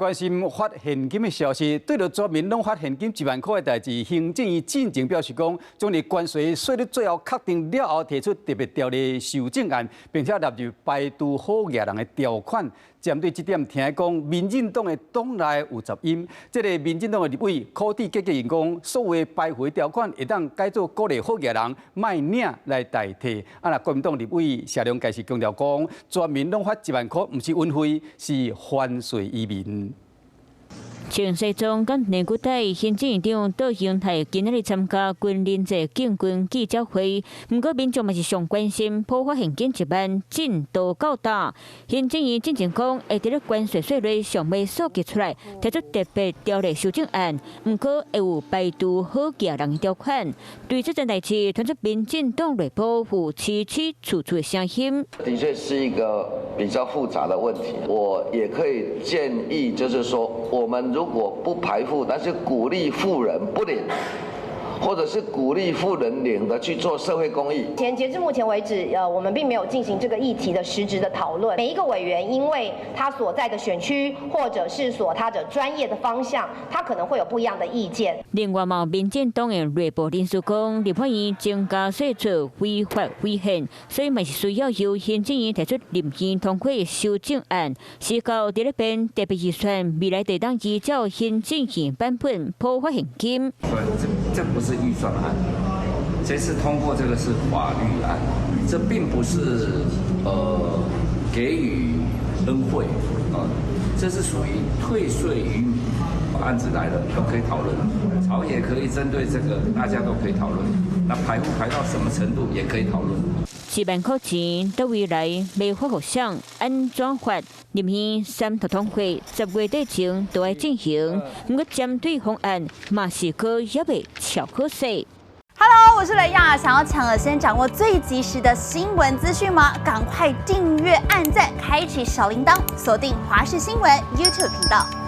關心發現金的消息，對著全民攏發現金1萬塊的代誌，行政院進前表示講，將佇關稅稅率最後確定了後，提出特別條例修正案，並且納入排除好額人的條款。針對這點，聽講民進黨的黨內有雜音。這个民進黨的立委柯志杰建議講，所謂排除條款會當改做鼓勵好額人莫領來代替。啊，若國民黨立委謝龍介是強調講，全民攏發1萬塊，毋是恩惠，是還稅於民。前西裝佮內閣帶行政院長卓榮泰今仔日參加軍人節建軍記者會，毋過民眾嘛是上關心普發現金一萬進度到佗。行政院進前講會佇咧關稅稅率尚未數據出來，提出特別條例修正案，毋過會有排除好額人的條款。對這件代誌，傳出民進黨內部有淒淒楚楚的聲音。的確是一個比較複雜的問題，我也可以建議，就是說，我們如果不排富，但是鼓勵富人不領，或者是鼓勵富人領的去做社會公益。截至目前為止，我們並沒有進行這個議題的實質的討論。每一個委員，因為他所在的選區，或者是所他的專業的方向，他可能會有不一樣的意見。另外，嘛民進黨的內部人士講，立法院增加稅制違法違憲，所以嘛是需要由行政院提出臨時通過修正案。是到佇咧編特別預算，未來得當依照行政院版本普發現金。這不是預算案，這次通過這個是法律案，這並不是給予恩惠啊，這是屬於退稅於民。案子來了都可以討論，朝野可以針對這個，大家都可以討論。那排富排到什麼程度也可以討論。1萬塊錢到未來欲發予誰，按怎發？立院三讀通過，10月底前都愛進行。毋過針對方案，嘛是閣猶未敲好勢。 Hello，我是雷亞，想要搶先掌握最及時的新聞資訊嗎？趕快訂閱、按讚、開啟小鈴鐺，鎖定華視新聞 YouTube 頻道。